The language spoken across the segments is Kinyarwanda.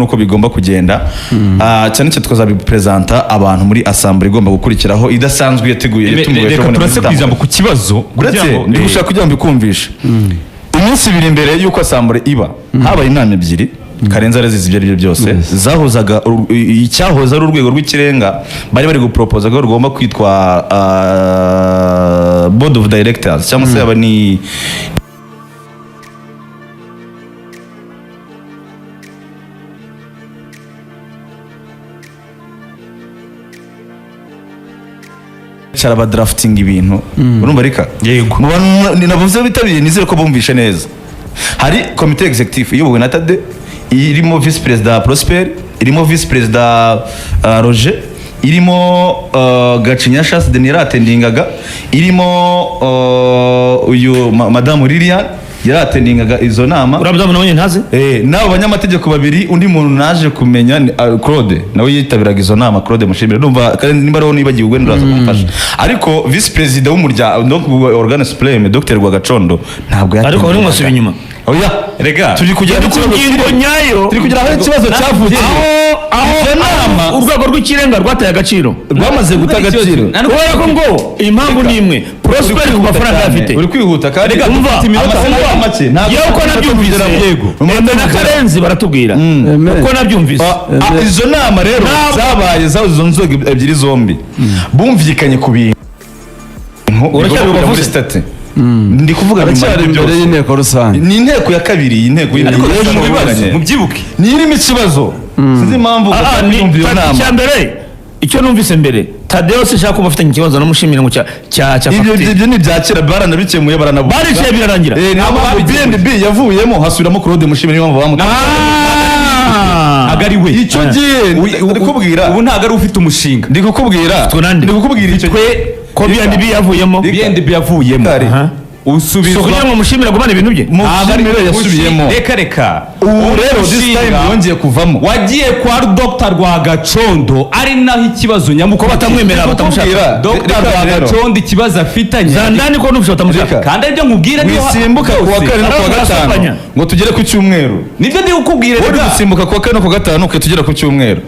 n'uko bigomba kugenda. Cyane cyane tukazabipresenta abantu muri assemblée igomba gukurikiraho idasanzwe yateguye yatumiwe Reka ejo bundi turase muri ku ijambo ku kibazo kugira Uretse ngo ndi gushaka kugira ngo mbikumvishe. Iminsi 2 mbere y'uko assemblée iba, habaye inama ebyiri, Karenzi arazizi ibyo ari byo byose, zahuzaga icyahoze ari urwego rw'ikirenga, bari bari guporopoza ko rugomba kwitwa board of directors, cyangwa se yaba ni bicara badraftinga ibintu. Urumva rika? Yego. Mu bantu ni navuze bitabiriye, nizere ko bumvishe neza. Hari komite executive iyobowe na Tade, irimo vice perezida Prosper, irimo vice perezida Roger, irimo Gacinya Chance Denis yarattendingaga, irimo uyu madamu Lilian yarattendingaga izo nama. Uriya mudamu nabonye ntazi. N'abo banyamategeko babiri. Undi muntu naje kumenya ni Claude, nawe yitabiraga izo nama, Claude Mushimire. Ndumva kandi nimba ariho nibagiwe, ubwo uraza kumufasha. Ariko vice perezida w'umuryango, donc organe suprême, Dr Rwagacondo, ntabwo Ariko bari mwasubiye inyuma. Oya. Rega. Turi kugera ku ku kibazo ngingo nyayo. Turi kugera aho ikibazo cyavukiye. Aho Izo nama aho urwego rw'ikirenga rwataye agaciro. Rwamaze guta agaciro. Kubera ko ngo impamvu ni imwe, Prosper ku mafaranga afite. Uri kwihuta kandi. Rega, Umva, dufite iminota amasaha umva, make, ntabwo yewe uko nabyumvise, Yego. Eme na Karenzi baratubwira Eme. uko nabyumvise. Izo nama rero zabaye, zahoze izo nzego ebyiri zombi bumvikanye ku bintu Uracyari bigomba kujya muri bubavuze? sitati. Ndi kuvuga nyuma Aracyari y'ibyo imbere byose. y'inteko rusange. Ni inteko ya kabiri, iyi nteko Ariko y'inteko mu bibazo rusange. mubyibuke. Ni irimo ikibazo, sinzi impamvu Ni yumva iyo nama. icya mbere, icyo numvise mbere, Tadeo sinshaka kuba afitanye ikibazo namushimira ngo cya Ibyo fagitire. Ibyo ni ibya kera, baranabikemuye, baranabuza. Baricaye birarangira. Niyo mpamvu BNB yavuyemo, hasubiramo Claude Mushimire, niyo mpamvu bamutoye. Ntabwo ari we. Icyo gihe ndi kukubwira. Ubu ntabwo ari ufite umushinga. Ndi kukubwira. Ufitwe nande? Ndi kukubwira icyo Twe ko BNB yavuyemo. BNB yavuyemo. Kare. Aha. Si Usubizwa ukugira ngo mushimire agumane ibintu bye. Mushimire yasubiyemo. Reka reka. Ubu rero this time Umushinga yongeye kuvamo. Wagiye kwa Dr Rwagacondo, ari naho ikibazo nyamukuru. Batamwemera, batamushaka. Kukubwira, Dr reka rero. Rwagacondo ikibazo afitanye Zandani ko numvise batamushaka. Reka. Kandi aribyo nkubwira niyo Wisimbuka ku wa kane no ku wa gatanu Arasopanya. ngo tugere ku cyumweru. Nibyo ndi kukubwira. Uri Rega. gusimbuka ku wa kane no ku wa gatanu ukahita tugera ku cyumweru.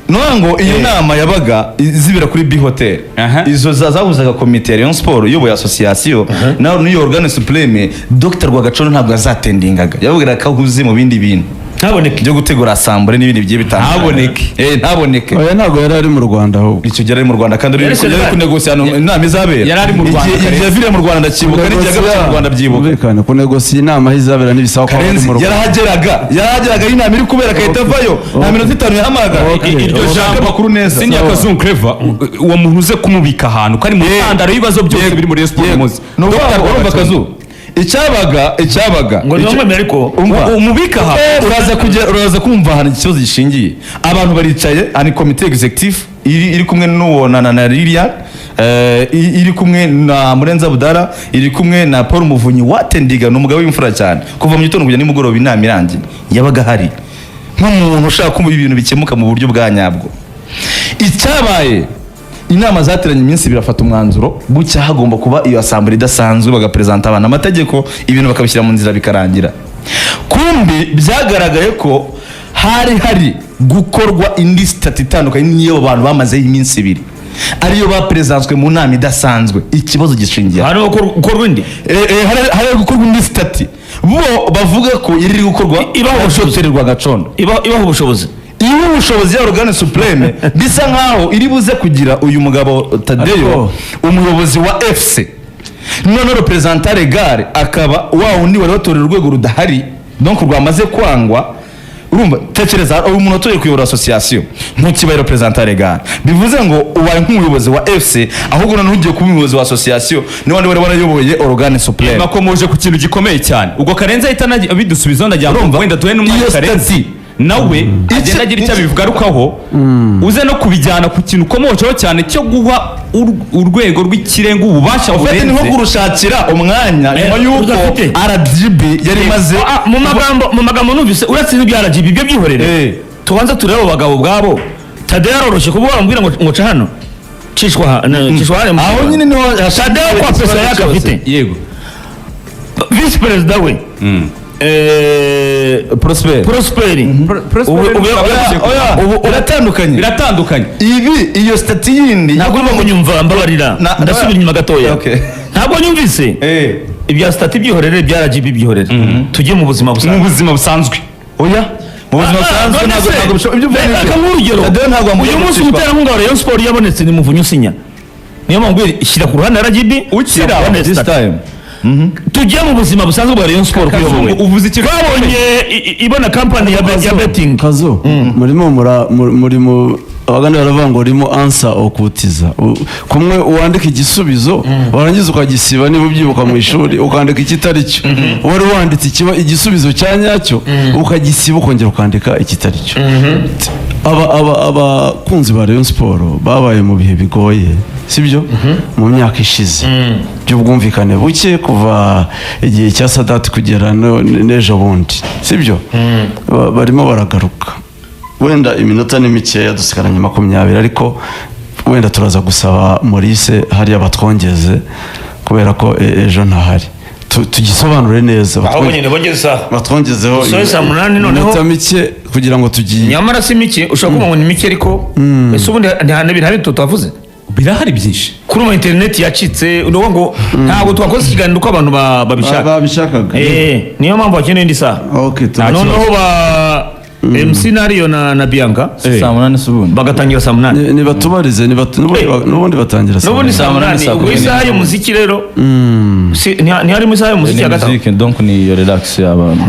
Nuvuga ngo iyo nama yabaga zibera kuri B Hotel. Izo zahuzaga komite ya Rayon Sport iyoboye association na n'iyo organe suprême. Dr Rwagacondo ntabwo yazattendingaga, yababwiraga ko ahuze mu bindi bintu Ntaboneke. byo gutegura assemblée n'ibindi bigiye bitandukanye. Ntaboneke. Ntaboneke. Oya, ntabwo yari ari mu Rwanda ahubwo. Icyo gihe ari mu Rwanda kandi Yari uri Senegal. kunegosiya inama izabera. Yari ari mu Rwanda, Igihe Karenzi. yaviriye mu Rwanda ndacyibuka, n'igihe yagarutse mu Rwanda byibuka. Kumvikana kunegosiya inama aho izabera ntibisaba ko ari Karenzi mu Rwanda. yarahageraga aho inama iri kubera agahita avayo, nta minota 5 yahamagara. Iryo Ushaka jambo amakuru neza. Senior Kazungu Clever, uwo muntu uze kumubika ahantu ko ari mu ntandaro y'ibibazo byose biri muri Rayon Sport uyu munsi. Ni ukuvuga Dr. ngo urumva Rwagacondo. Kazu, icyabaga Ngo ntibamwemere ariko. Umva. Umubika aha. Uraza kumva ahantu ikibazo gishingiye. Abantu baricaye, hani komite executive iri kumwe n'uwo na Lilian, iri kumwe na Murenza Budara, iri kumwe na Paul Muvunyi watendiga, ni umugabo w'imfura cyane. Kuva mu gitondo kugera nimugoroba inama irangiye yabaga ahari, nk'umuntu ushaka kumva ibintu bikemuka mu buryo bwa nyabwo. Icyabaye, inama zateranye iminsi 2, afata umwanzuro bucya hagomba kuba iyo assemblée idasanzwe, bagapresenta abantu amategeko, ibintu bakabishyira mu nzira bikarangira. Kumbi byagaragaye ko hari hari gukorwa indi statut itandukanye n'iyo abo bantu bamazeho iminsi 2, ariyo baperezanswe mu nama idasanzwe. Ikibazo gishingiye Hariho gukorwa indi. Hari gukorwa indi statut, bo bavuga ko iri gukorwa Ibaha ubushobozi. na Dr. Rwagacondo. Ibaha ubushobozi. Iyo ubushobozi ya organe suprême bisa nkaho iri buze kugira uyu mugabo Tadeyo Ariko- umuyobozi wa FC, none représentant légal akaba wa wundi wari watorera urwego rudahari, donc rwamaze kwangwa. Urumva, tekereza uyu muntu watoye kuyobora association ntukibaye représentant légal, bivuze ngo ubaye nk'umuyobozi wa FC, ahubwo noneho ugiye kuba umuyobozi wa association ni wandi wari warayoboye organe suprême. Bakomoje ku kintu gikomeye cyane. Ubwo Karenzi ahita abidusubizaho, ndagira ngo Urumva? wenda duhe n'umwanya Iyo Karenzi statut. nawe agenda agira icyo abigarukaho, uze no kubijyana ku kintu ukomojeho cyane cyo guha urwego rw'ikirenga ububasha Ufite ni nko burenze. kurushakira umwanya nyuma y'uko Udafite. RGB yari imaze Mu magambo numvise, uretse n'ibya RGB, ibyo byihorere. Tubanza turebe abo bagabo ubwabo. Tadeyo yaroroshye kuba wamubwira ngo ca hano, cishwa cishwa hano. Aho nyine niho Tadeyo kwa pesa yake afite, Yego. visi perezida we Prosper. Prosperi. Prosper Oya, biratandukanye. Biratandukanye. Ibi, iyo statut yindi. Ntabwo urimo kunyumva, mbabarira. Ndasubira inyuma gatoya. Okay. Ntabwo nyumvise. Ibya statut byihorere, bya RGB byihorere, tujye mu buzima Mu busanzwe. buzima busanzwe. Oya, mu buzima busanzwe None ntabwo se, ntabwo bishoboka ibyo uvuga. reka Nibyo. nk'urugero, Tadeyo ntabwo wamubwira uyu munsi gucishwa. umuterankunga wa Rayon Sport yabonetse ni Muvunyi usinya. Niyo mpamvu ngwira, shyira ku ruhande RGB. Ukira Shyira ku ruhande This statut. time. Tujye mu buzima busanzwe bwa Rayon Sport Kazungu, kuyobowe. uvuze ikintu. Twabonye ibona kampani ya betting. Kazo, murimo muri mu abaganda baravuga ngo urimo ansa okutiza. Kumwe wandika igisubizo, warangiza ukagisiba. Niba ubyibuka mu ishuri, ukandika ikitari cyo. Wari wanditse igisubizo cya nyacyo, ukagisiba, ukongera ukandika ikitari cyo. Aba abakunzi ba Rayon Sport babaye mu bihe bigoye, sibyo, mu myaka ishize by'ubwumvikane buke, kuva igihe cya Sadati kugera n'ejo bundi, sibyo? Barimo baragaruka. Wenda iminota ni mikeya, dusigaranye 20, ariko wenda turaza gusaba Maurice hariya batwongeze, kubera ko ejo ntahari. Tugisobanure neza. Ahubwo nyine bongeze isaha. Batwongezeho Dusoze saa 8 noneho. iminota mike kugira ngo tugiye. Nyamara si mike. Ushobora kuvuga ngo ni mike, ariko ese ubundi nta bintu tutavuze? Birahari byinshi. Kuri ubu interineti yacitse, ni ukuvuga ngo ntabwo twakoze ikiganiro uko abantu babishaka. Babishakaga. Niyo mpamvu bakeneye indi saha. Okay, Noneho ba MC Nario na Bianca Saa 8 si ubundi. bagatangira saa 8. Nibatubarize, n'ubundi batangira saa N'ubundi 8. saa Saa 8, 8. saa Ubwo 10. isaha y'umuziki rero ntiharimo isaha y'umuziki hagati aho. Musique, donc ni iyo relax y'abantu.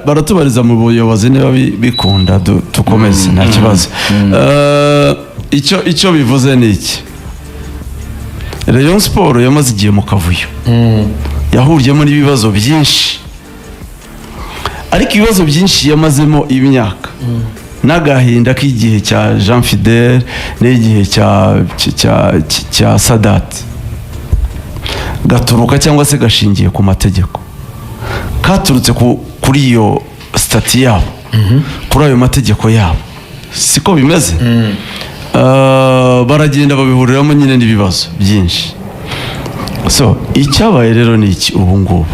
Baratubariza mu buyobozi niba bikunda dukomeze, nta kibazo. Icyo bivuze ni iki: Rayon Sport yamaze igihe mu kavuyo, yahuriyemo n'ibibazo byinshi, ariko ibibazo byinshi yamazemo imyaka n'agahinda k'igihe cya Jean Fidel n'igihe cya Sadat gaturuka cyangwa se gashingiye ku mategeko, katurutse kuri iyo statut yabo, kuri ayo mategeko yabo, siko bimeze? Baragenda babihuriramo nyine n'ibibazo byinshi. So icyabaye rero ni iki ubu ngubu?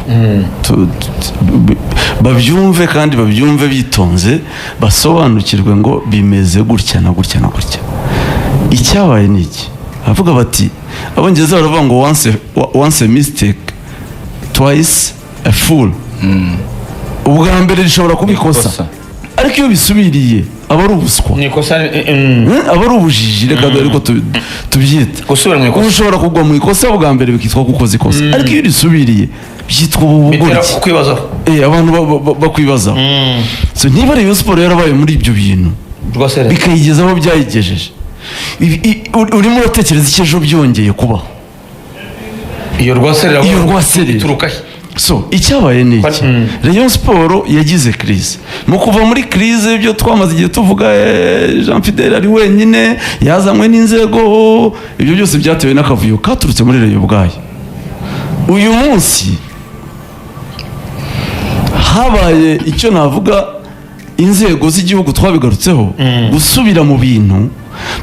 Babyumve kandi babyumve bitonze, basobanukirwe ngo bimeze gutya na gutya na gutya. Icyabaye ni iki? Baravuga bati, Abongereza baravuga ngo "Once a mistake, twice a fool." Ubwa mbere rishobora kuba ikosa, Ikosa. ariko iyo bisubiriye aba ari ubuswa. Ni ikosa. Aba ari ubujiji, reka dore ko tubyita. Gusubira mu ikosa. Ushobora kugwa mu ikosa bwa mbere, bikitwa ko ukoze ikosa, ariko iyo urisubiriye byitwa Bitera ubugoryi. kukwibazaho. Abantu bakwibazaho. So niba Rayon Sport yarabaye muri ibyo bintu, Rwose rero. bikayigeza aho byayigejeje, urimo uratekereza icyo ejo byongeye kubaho? Iyo rwaserera. Iyo rwaserera. Ituruka he? So icyabaye ni iki? Rayon Sport yagize crise. Mu kuva muri crise, ibyo twamaze igihe tuvuga, Jean Fidel ari wenyine, yazanywe n'inzego, ibyo byose byatewe n'akavuyo katurutse muri Rayon ubwayo. Uyu munsi habaye icyo navuga, inzego z'igihugu twabigarutseho, gusubira mu bintu,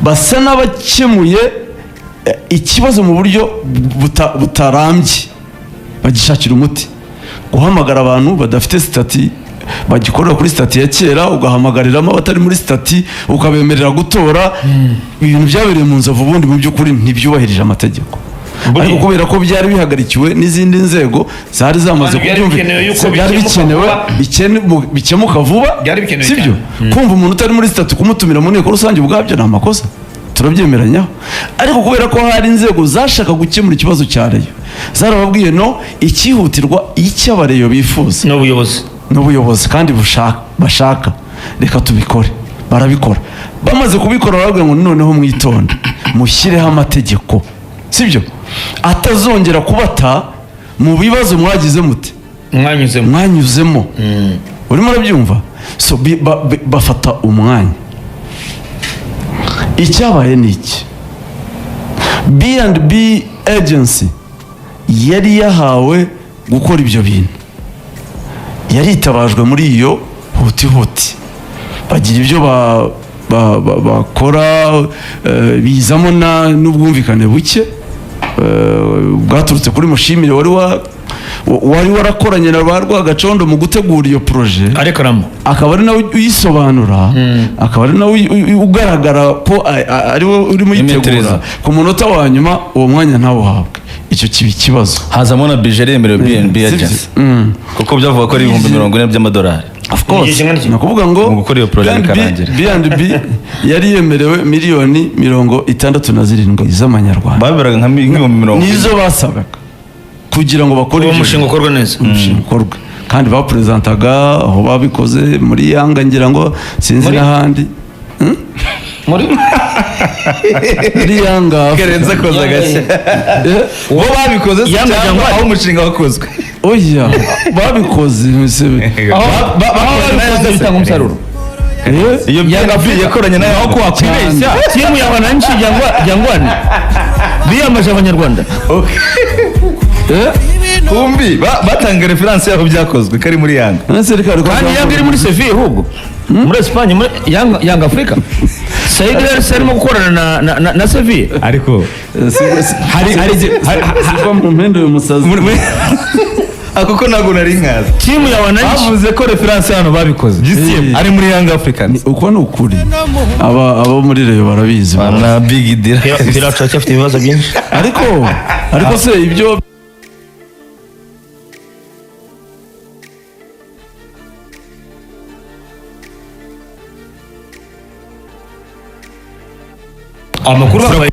basa n'abakemuye ikibazo mu buryo butarambye, bagishakira umuti. Guhamagara abantu badafite statut, bagikorera kuri statut ya kera, ugahamagariramo abatari muri statut, ukabemerera gutora, ibintu byabereye mu Nzovu ubundi mu by'ukuri ntibyubahirije amategeko, ariko kubera ko byari bihagarikiwe n'izindi nzego zari zamaze Kandi byari kubyumva, bikenewe yuko byari bikemuka bikenewe vuba. bikemuka vuba. Byari bikenewe Sibyo? Kumva umuntu utari muri statut kumutumira mu nteko rusange ubwabyo ni amakosa, turabyemeranyaho, ariko kubera ko hari inzego zashaka gukemura ikibazo cya Rayon, zarababwiye no icyihutirwa, icyo abareyo bifuza n'ubuyobozi. N'ubuyobozi kandi bashaka, reka tubikore. Barabikora. Bamaze kubikora, barababwira ngo noneho mwitonde, mushyireho amategeko, sibyo, atazongera kubata mu bibazo mwagize mute? Mwanyuzemo. Mwanyuzemo. Urimo urabyumva? So bafata umwanya. Icyabaye ni iki? B&B agency yari yahawe gukora ibyo bintu, yaritabajwe muri iyo huti huti, bagira ibyo bakora, bizamo n'ubwumvikane buke bwaturutse kuri Mushimire wari wa Wari warakoranye na ba Rwagacondo mu gutegura iyo projet, arekaramo, akaba ari nawe uyisobanura, akaba ari nawe ugaragara ko ari we urimo uyitegura, Imetereza. ku munota wa nyuma uwo mwanya ntawuhabwe, icyo kiba ikibazo. Hazamo na budget yemerewe BNB Sibyo? Agency, kuko byavuga ko ari 40,000 by'amadolari. Of course. Igihe kingana iki? Ni ukuvuga ngo Mu gukora iyo projet bikarangira. B&B yari yemerewe miliyoni 67 z'amanyarwanda. Babibaraga nka 40,000. Nizo basabaga kugira ngo bakore uwo ibyo. Mushinga ukorwe neza. Umushinga ukorwe, kandi bapresentingaga aho babikoze muri Yanga, ngira ngo sinzi n'ahandi. Muri Muri Yanga. Karenze akoze agashya. Eh, Bo babikoze se Yanga cyangwa Jangwani? aho umushinga wakozwe? Oya, babikoze Aho babikoze bitanga umusaruro. Eh, Iyo BNB yakoranye nayo aho wakwibeshya. Timu ya wananchi Jangwani biyamaje abanyarwanda. Eh, Kumbi batanga référence yaho byakozwe kari muri Yanga. none reka Kandi Yanga iri muri Seville, ahubwo muri Espagne, muri Yanga Africa, Said Hersi arimo gukorana na Seville. Ariko hari Siva mu mpendo uyu musazi. Kuko ntabwo nari nkazi. Timu ya wananchi. Bavuze ko référence hano babikoze GCM ari muri Yanga Africans. Uko ni ukuri, aba abo muri Rayon barabizi. Na big deal. Pirates aracyafite ibibazo byinshi. Ariko se ibyo Amakuru babaye.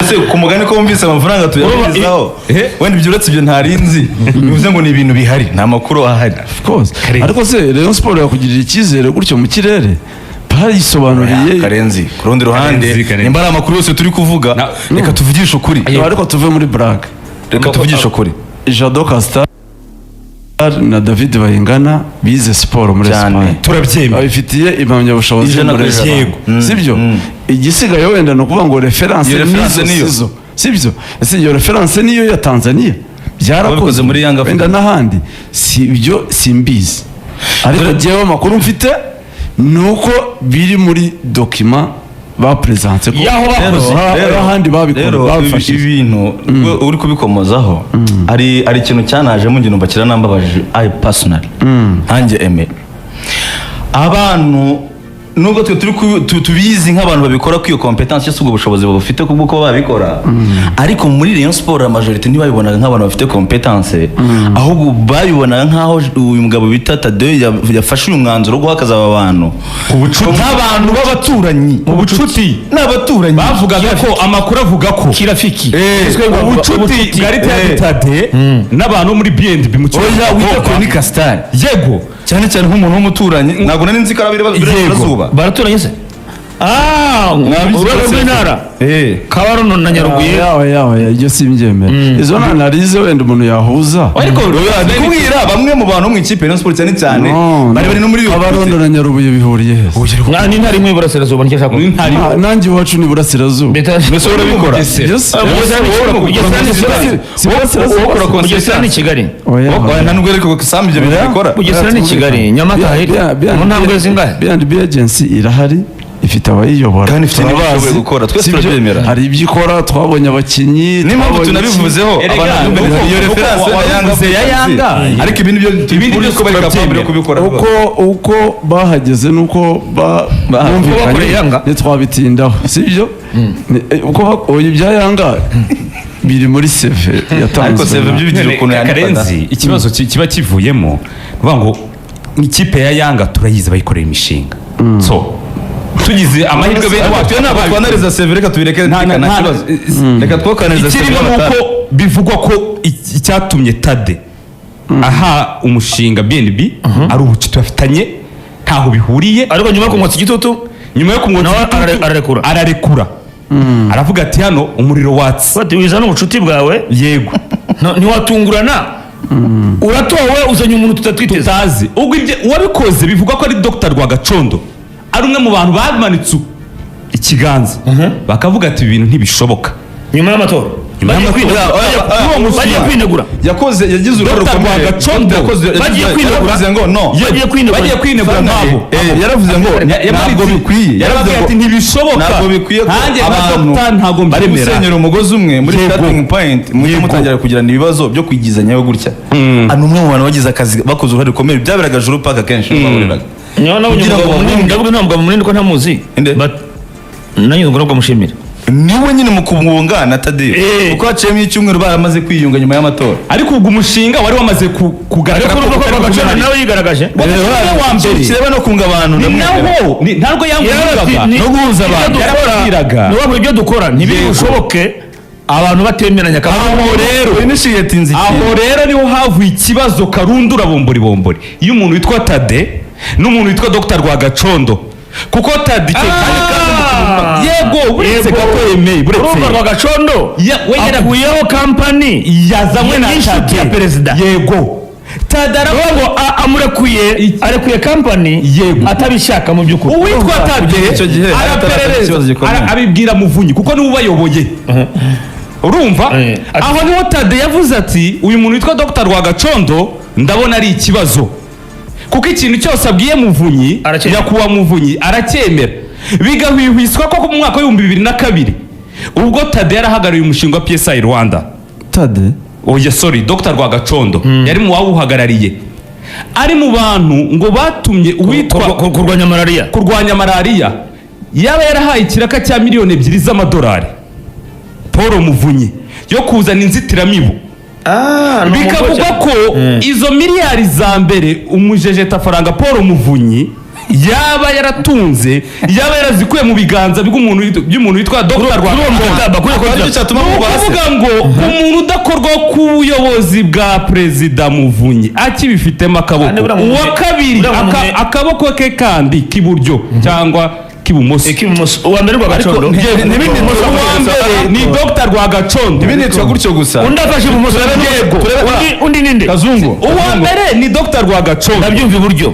Ese ku mugani ko wumvise amafaranga tuyabirizaho, wenda ibyo, uretse ibyo ntarinzi, bivuze ngo ni ibintu bihari, nta makuru ahari. Of course. Ariko se Rayon Sport yakugirira icyizere gutyo mu kirere bayisobanuriye? Karenzi, ku rundi ruhande, Karenzi, Karenzi. nimba ari amakuru yose turi kuvuga, reka tuvugishe ukuri. No, ariko tuve muri blague. Reka tuvugishe ukuri. Jado Castar na David Bayingana bize siporo muri Cyane. Espagne. Turabyemera. Babifitiye impamyabushobozi Ijana muri ku ijana. Espagne. Yego. Sibyo? Igisigaye wenda ni ukuvuga ngo référence Iyo référence nizo niyo. sizo, sibyo? Ese iyo référence niyo ya Tanzania byarakozwe Babikoze muri Young Africa. wenda n'ahandi, si ibyo simbizi, ariko jyewe amakuru mfite ni uko biri muri document bapresentinze ko Y'aho bakoze. Ahandi babikora Rero babifashije. Ibintu uri kubikomozaho, ari ikintu cyanajemo njye numva kiranambabaje. I personally, nkanjye eme, abantu nubwo twe turi tubizi nk'abantu babikora ko iyo competence cyangwa se ubwo bushobozi bufite kubwo kuba babikora, ariko muri Rayon Sport la majorité ntibabibonaga nk'abantu bafite competence, ahubwo babibonaga nk'aho uyu mugabo bita Tadeo yafashe uyu mwanzuro wo guhakaza aba bantu nk'abantu b'abaturanyi. Mu bucuti. N'abaturanyi. Bavugaga ko, amakuru avuga ko Kirafiki. Ubucuti bwa Retired Tade n'abantu bo muri B&B mu kibuga. Oya, wita kure, ni Castar. Yego. Cyane cyane nk'umuntu w'umuturanyi, ntabwo nari nzi ko ari ab'iburasirazuba. Baraturanye se? Ah, urwego rw'intara. Kabarondo na Nyarubuye. Yawe yawe, ibyo simbyemera, izo nta narize wenda umuntu yahuza. Ariko Oya, kubwira bamwe mu bantu bo mu ikipe ya Rayon Sports cyane cyane No, bari no. bari no muri iyo Kabarondo na Nyarubuye bihuriye he? Mwa ni intara imwe y'iburasirazuba, nicyo nshaka kuvuga. Ah, nanjye iwacu ni iburasirazuba. Mbese wowe urabikora? Byose. Bugesera Si burasirazuba. Bugesera ni Kigali. Oya. Oya, nta nubwo ariko Sam ibyo bintu bikora. Bugesera ni Kigali, Nyamata hirya. Mu ntambwe zingahe? B&B agency irahari, ifite abayiyobora. Kandi ifite n'ibyo Turabazi. ishoboye gukora, twese Sibyo? turabyemera. Hari ibyo ikora, twabonye abakinnyi, Niyo mpamvu twabonye tunabivuzeho. Erega, abantu iyo référence nuko ya Yanga wavuze ya Yanga. ariko ibindi byo Ibindi byose ko bari capable turabyemera. yo kubikora. Uko bahageze nuko Uko bakoreye Yanga? ntitwabitindaho, sibyo? Uko oya, ibya Yanga biri muri CV yatanzwe. Ariko CV byo bigira ukuntu yandikwa da. Karenzi, ikibazo kiba kivuyemo kuvuga ngo ikipe ya Yanga turayizi, bayikorera imishinga, so tugize amahirwe bene Ariko wacu twe ntabwo twanariza CV, reka tubireke. Nta- nta kibazo, reka twokanariza CV. Ikirimo ni uko bivugwa ko icyatumye Tade aha umushinga BNB ari ubucuti bafitanye, ntaho bihuriye. Ariko nyuma yo kumwotsa igitutu, Nyuma yo kumwotsa nawe igitutu, ararekura. Ararekura, aravuga ati hano umuriro watse. Bati wiza n'ubucuti bwawe. Yego. Ntiwatungurana, uratowe, uzanye umuntu tutatwiteze. Tutazi. Ubwo ibyo uwabikoze bivugwa ko ari Dr Rwagacondo, ari umwe mu bantu bamanitse ikiganza bakavuga ati ibi bintu ntibishoboka. Nyuma y'amatora. Nyuma Bagiye y'amatora. kwinegura. Oya, oya, oya, Bagiye kwinegura. Yakoze, yagize uruhare Dr. rukomeye. Rwagacondo. Bagiye kwinegura. Yaravuze ngo no. Bagiye kwinegura. Bagiye kwinegura nk'abo. Yaravuze ngo ntabwo bikwiye. Yaravuze Yarababwiye ngo ati ntibishoboka. Ntabwo bikwiye ko Nkanjye nka abantu Dr. ntabwo bari mbyemera. gusenyera umugozi umwe muri Yego. starting point mujye mutangira kugirana ibibazo byo kwigizanyaho gutya. Ah, ni umwe mu bantu bagize akazi, bakoze uruhare rukomeye. Byaberaga Juru Park akenshi bahuriraga Niyo nabonye Kugira ngo umugabo munini, babunge. ndavuga nta mugabo munini ko ntamuzi. Inde? But nanjye ngo nabwo mushimira. Niwe nyine mu kubunga na Tadeyo, kuko haciyemo icyumweru baramaze kwiyunga nyuma y'amatora. Ariko ubwo umushinga wari wamaze kugaragara Ariko ko urumva ko utari Rwagacondo kumwe. nawe yigaragaje. Rwagacondo wa mbere. Kireba no kunga abantu, Ni ndamwemera. naho ntabwo yangugaga Ni- no guhuza ibyo abantu. dukora- Yarababwiraga. Ni ukuvuga ibyo dukora ntibishoboke abantu batemeranya. Aho rero Initiatinze aho ikintu. rero niho havuye ikibazo karundura bombori bombori iyo umuntu witwa Tade n'umuntu witwa Dr Rwagacondo, kuko Tade icyo yego, buretse Yego. gato yemeye, buretse. Urumva Rwagacondo We akuyeho kampani yazanywe na y'inshuti Tade. ya perezida. Yego, Tade Urumva aravuga ngo amurekuye, arekuye kampani Yego. atabishaka mu by'ukuri. Uwitwa Tade Icyo gihe ikibazo araperereza gikomeye. abibwira Muvunyi kuko niwe ubayoboye, urumva? Aho niho Tade yavuze ati uyu muntu witwa Dr Rwagacondo ndabona ari ikibazo, kuko ikintu cyose abwiye Muvunyi, Aracyemera. nyakubahwa Muvunyi aracyemera. Bigahwihwiswa ko mu mwaka w'2002 ubwo Tade yarahagarariye umushinga wa PSI Rwanda. Tade? Oya, sorry, Dr Rwagacondo yari mu bawuhagarariye, ari mu bantu ngo batumye uwitwa Kurwanya malariya. Kurwanya malariya. Yaba yarahaye ikiraka cya miliyoni 2 z'amadolari Paul Muvunyi yo kuzana inzitiramibu. Bikavugwa ko izo miliyari za mbere umujejetafaranga Paul Muvunyi yaba yaratunze yaba yarazikuye mu biganza by'umuntu witwa Dr Rwagacondo. Aricyo cyatuma Ni mugwa hasi. ukuvuga ngo umuntu udakorwaho ku buyobozi bwa Perezida Muvunyi akibifitemo akaboko, Kandi buriya Muvunyi- uwa kabiri buriya Muvunyi- akaboko ke kandi k'iburyo cyangwa k'ibumoso. Ibumoso, uwa mbere Rwagacondo. Uwa mbere ni Dr Rwagacondo. Ntibinitwa gutyo gusa. Undi afashe ibumoso. Yego. Undi ninde? Kazungu. Uwa mbere ni Dr Rwagacondo. Ndabyumva, iburyo,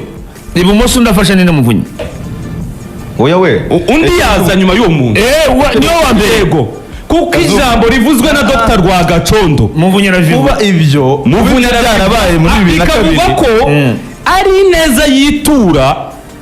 ibumoso undi afashe ninde? Muvunyi? Oya we. Undi yaza nyuma y'uwo muntu. Niwe wa mbere. Yego, kuko ijambo rivuzwe na Dr Rwagacondo, Muvunyi aravivuga. Kuba ibyo Muvunyi byarabaye muri 2002, bikavugwa ko ari ineza yitura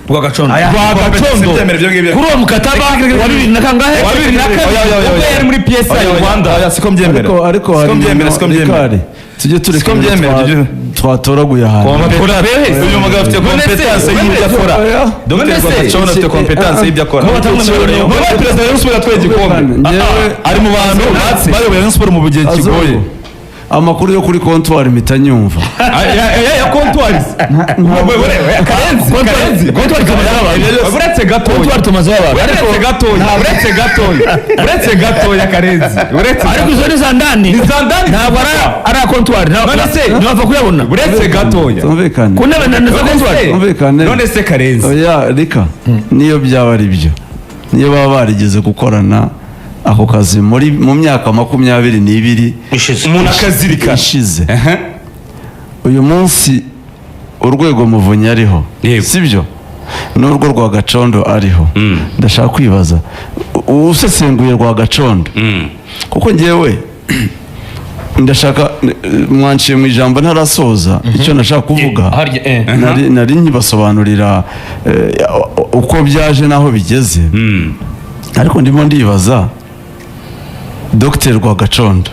Rwagacondo. Rwagacondo. Simbyemera ibyo ngibyo. Kuri uwo mukataba wa bibiri na kangahe? Wa 2002, Oya, oya, oya, ubwo oya. yari muri PSI Oya, oya, Rwanda. oya, siko mbyemera. Ariko Siko hari mbyemera, siko mbyemera. Rikari, tujye tureka Siko ibintu mbyemera, ibyo. twatoraguye ahantu. Uyu mugabo afite None se- competence y'ibyo akora. Oya. Dr. None se- Rwagacondo afite competence y'ibyo akora. Kuba batamwemerera. None perezida wa Rayon Sports yatwaye igikombe. Njyewe- Ari mu bantu bayoboye Rayon Sports mu gihe kigoye. Azungu, amakuru yo kuri comptoir mpita nyumva. Ya comptoir, Karenzi, Karenzi. Comptoir tumazeho abantu. Uretse gatoya. Comptoir tumazeho abantu. Uretse gatoya, uretse gatoya, uretse gatoya, Karenzi, uretse. Ariko izo ni za ndani. Ni za ndani. Ntabwo ari comptoir. None se- Ntiwapfa kuyabona Uretse gatoya. Tumvikane. Ku ntebe ndende za comptoir. Tumvikane. None se Karenzi, Oya, rika niyo byaba ari byo, niyo baba barigeze gukorana ako kazi muri mu myaka 22 ishize, umuntu akazirikana ishize, uyu munsi urwego Muvunyi ariho, sibyo, n'urwo Rwagacondo ariho, ndashaka kwibaza usesenguye Rwagacondo, kuko ngewe ndashaka, mwanciye mu ijambo ntarasoza icyo nashaka kuvuga. Harya. Nari nkibasobanurira uko byaje n'aho bigeze, ariko ndimo ndibaza Dr Rwagacondo.